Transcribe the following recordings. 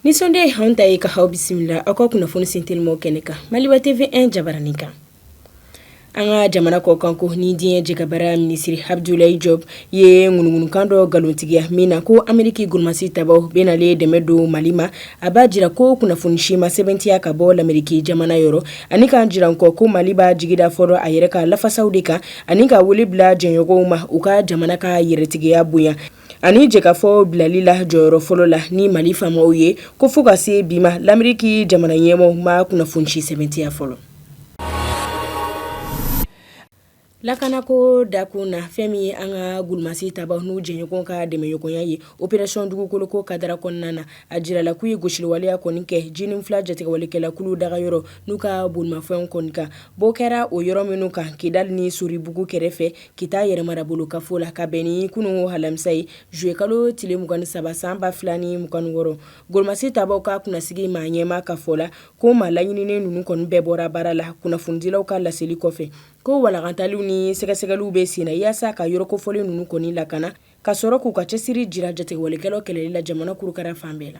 Nisɔndiya ye anw ta ye ka aw bisimila aw ka kunnafoni sentelimaw kɛnɛ kan Maliba TV 1 jabaranin kan. An ka jamana kɔkanko ni diɲɛ jɛkabaara minisiri Abdoulaye Diop ye ŋunuŋunukan dɔ nkalontigiya min na ko Ameriki golomasi tabaw bɛnalen dɛmɛ don Mali ma. A b'a jira ko kunnafoni si ma sɛbɛntiya ka bɔ Lameriki jamana yɔrɔ ani k'a jira kɔ ko Mali b'a jigi da fɔlɔ a yɛrɛ ka lafasaw de kan ani ka wele bila jɛɲɔgɔnw ma u ka jamana ka yɛrɛtigiya bonya ani jɛkafɔ bilali la jɔyɔrɔ fɔlɔ la ni Mali faamaw ye ko fo ka se bi ma Lameriki jamana ɲɛmaaw ma kunnafoni si sɛbɛntiya fɔlɔ. Lakanako dakun na fɛn min ye an ka golomasi tabaw n'u jɛɲɔgɔn ka dɛmɛɲɔgɔnya ye opération dugukoloko kadara kɔnɔna na a jirala k'u ye gosiliwaleya kɔni kɛ JNIM 2 jatigɛwalekɛlakulu dagayɔrɔ n'u ka bolimafɛnw kɔni kan bɔ kɛra o yɔrɔ minnu kan Kidali ni Soribugu kɛrɛfɛ Kita yɛrɛmarabolo kafo la ka bɛn ni kununko alamisa ye juillet kalo tile 23 san 2026 golomasi tabaw ka kunnasigi maa ɲɛmaa ka fɔ la ko maa laɲininen ninnu kɔni bɛɛ bɔra baara la kunnafonidilaw ka laseli kɔfɛ ko walankataliw ni sɛgɛsɛgɛliw bɛ senna yaasa ka yɔrɔ kofɔlen ninnu kɔni lakana ka sɔrɔ k'u ka cɛsiri jira jatigɛwalekɛlaw kɛlɛli la jamana kurukara fan bɛɛ la.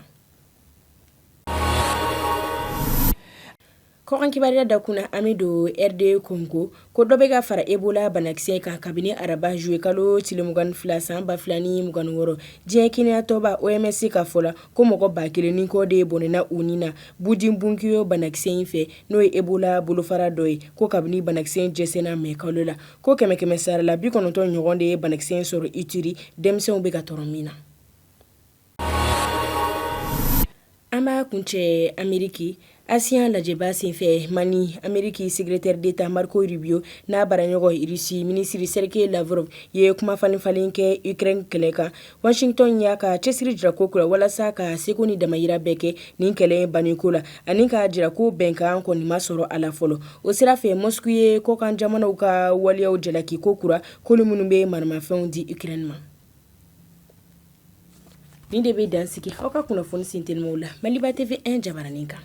Kɔkan kibaruya dakun na an bɛ don RD Congo ko dɔ bɛ ka fara Ebola banakisɛ kan kabini araba juillet kalo tile 22 san 2026 diɲɛ kɛnɛyatɔnba OMS ka fɔ la ko mɔgɔ 1000 ni kɔ de bɔnɛna u ni na Bundibugyo banakisɛ in fɛ n'o ye Ebola bolofara dɔ ye ko kabini banakisɛ in jɛnsɛnna mai kalo la ko kɛmɛ kɛmɛ sara la 90 ɲɔgɔn de ye banakisɛ in sɔrɔ Ituri denmisɛnw bɛ ka tɔɔrɔ min na. An b'a kuncɛ Ameriki ASEAN lajɛba senfɛ Manille Ameriki secrétaire d'État Marco Rubio n'a baaraɲɔgɔn Russie minisiri Sergei Lavrov ye kuma falen falen kɛ Ukraine kɛlɛ kan. Washington y'a ka cɛsiri jira kokura walasa ka seko ni damayira bɛɛ kɛ nin kɛlɛ in banniko la ani k'a jira ko bɛnkan kɔni ma sɔrɔ a la fɔlɔ. O sira fɛ Moscou ye kɔkan jamanaw ka waleyaw jalaki kokura k'olu minnu bɛ maramafɛnw di Ukraine ma. Nin de bɛ dan sigi aw ka kunnafoni sentelimaw la Maliba TV 1 jabaranin kan.